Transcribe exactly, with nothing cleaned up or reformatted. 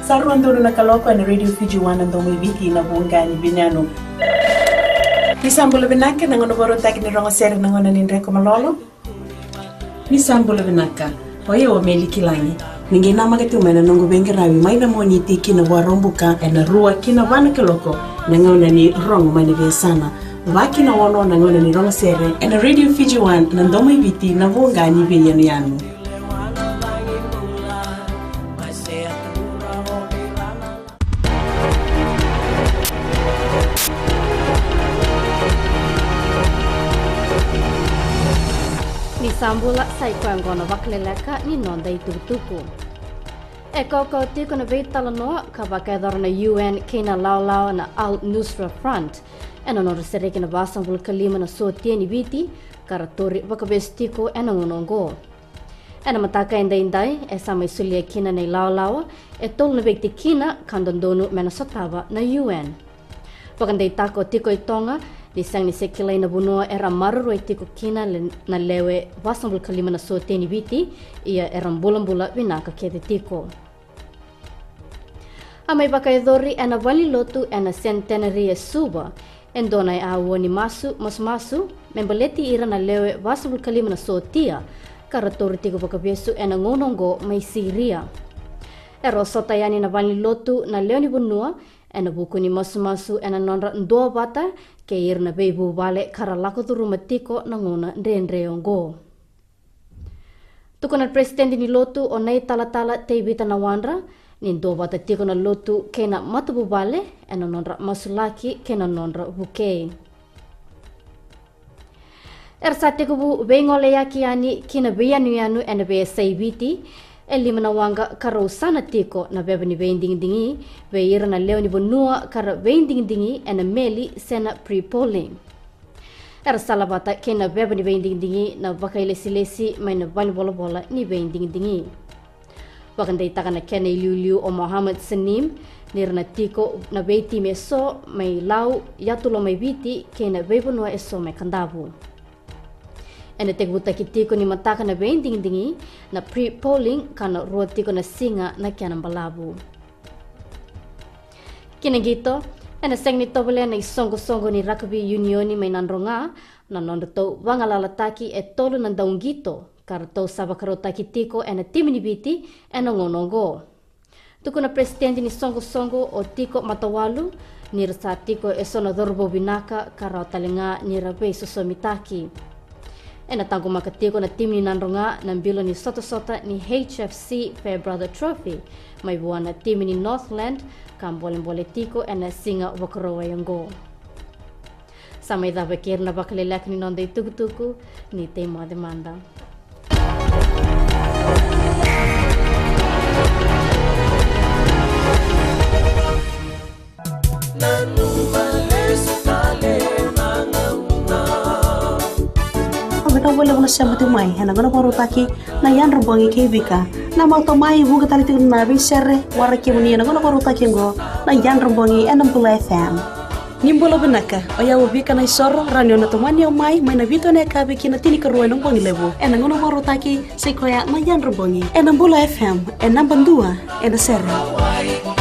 Sa rua donu na kaloko ena Radio Fiji One, na domo i Viti, na vuqa ni veiyanuyanu. Ni sa bula vinaka, na gauna vakarautaki ni rogo sere, na gauna ni dreko malolo. Ni sa bula vinaka. O yau o Meli Kilagi. Ni qai namaka tu mai na noqu veiqaravi mai na Moniti ki na Vakaraubuka ena rua ki na va na kaloko, na gauna ni rogo mai na veiyasana. Va ki na ono na gauna ni rogo sere ena Radio Fiji One, na domo i Viti, na vuqa ni veiyanuyanu. Ni sa bula, sa i koya oqo na vakaleleka ni noda itukutuku. E kaukauwa tiko na veitalanoa ka vakayacora na U N kei na lawalawa na Al Nusra Front ena nodra sereki na vasagavulu ka lima na sotia ni Viti ka ra tauri vakavesu tiko ena gauna oqo. Ena mataka edaidai e sa mai solia kina na ilawalawa e tolu na veitikina ka dodonu me na sotava na U N. Vakadeitaka o Tikoitoga ni sega ni se kilai na vanua era maroroi tiko kina le-, na lewe vasagavulu ka lima na sotia ni Viti, ia era bulabula vinaka kece tiko. A mai vakayacori ena valenilotu ena Centenary e Suva e dua na auwa ni masu, masumasu me baleti ira na lewe vasagavulu ka lima na sotia ka ra tauri tiko vakavesu ena gauna oqo mai Siria. Era osota yani na valenilotu na lewe ni vanua ena vuku ni masumasu ena nodra duavata kei ira na veivuvale ka ra lako curuma tiko na gauna dredre oqo. Tukuna na peresitedi ni lotu o Nei Talatala Tevita Nawadra ni duavata tiko na lotu kei na matavuvale ena nodra masulaki kei na nodra vukei. Era sa tekivu veigoleyaki yani ki na veiyanuyanu ena veiyasai Viti e lima na waqa ka rau sana tiko na veva ni veidigidigi vei ira na lewe ni vanua ka ra veidigidigi ena meli se na pre-polling. Era salavata kei na veva ni veidigidigi na vakailesilesi mai na valenivolavola ni veidigidigi. Vakadeitaka na kena iliuliu o Mohammed Saneem ni ra na tiko na veitimi eso mai Lau, Yatu Lomaiviti kei na veivanua eso mai Kadavu. Ena tekivutaki tiko ni mataka na veidigidigi na pre-polling ka na rua tiko na siga na kena balavu. Ki na qito, ena sega ni tovolea na isoqosoqo ni rakavi iunioni mai Nadroga na nodratou vagalalataki e tolu na dauqito ka ratou sa vakarautaki tiko ena timi ni Viti ena gauna oqo. Tukuna na peresitedi ni soqosoqo o Tiko Matawalu ni ra sa tiko eso na cauravou vinaka ka rawa tale ga ni ra veisosomitaki. Ena taqomaka tiko na timi ni Nadroga na bilo ni sotasota ni H F C Farebrother Trophy mai vua na timi ni Northland ka bolebole tiko ena siga Vakarauwai oqo. Sa mai cava kei ira na vakaleleka ni noda itukutuku, ni tei moce mada. Au via tau valevu na sema tiko mai ena gauna vakarautaki na Yadra Bogi kei Vika. Na mato mai vuqa tale tiko na veisere, wara kemuni ena gauna vakarautaki oqo na Yadra Bogi ena Bula F M. Ni bula vinaka, o yau o Vika Naisoro, rawa ni o na tomani au mai, mai na vitu ena yakavi ki na tinikarua ena bogi levu ena gauna vakarautaki, sa i koya na Yadra Bogi ena Bula F M, e naba dua ena sere.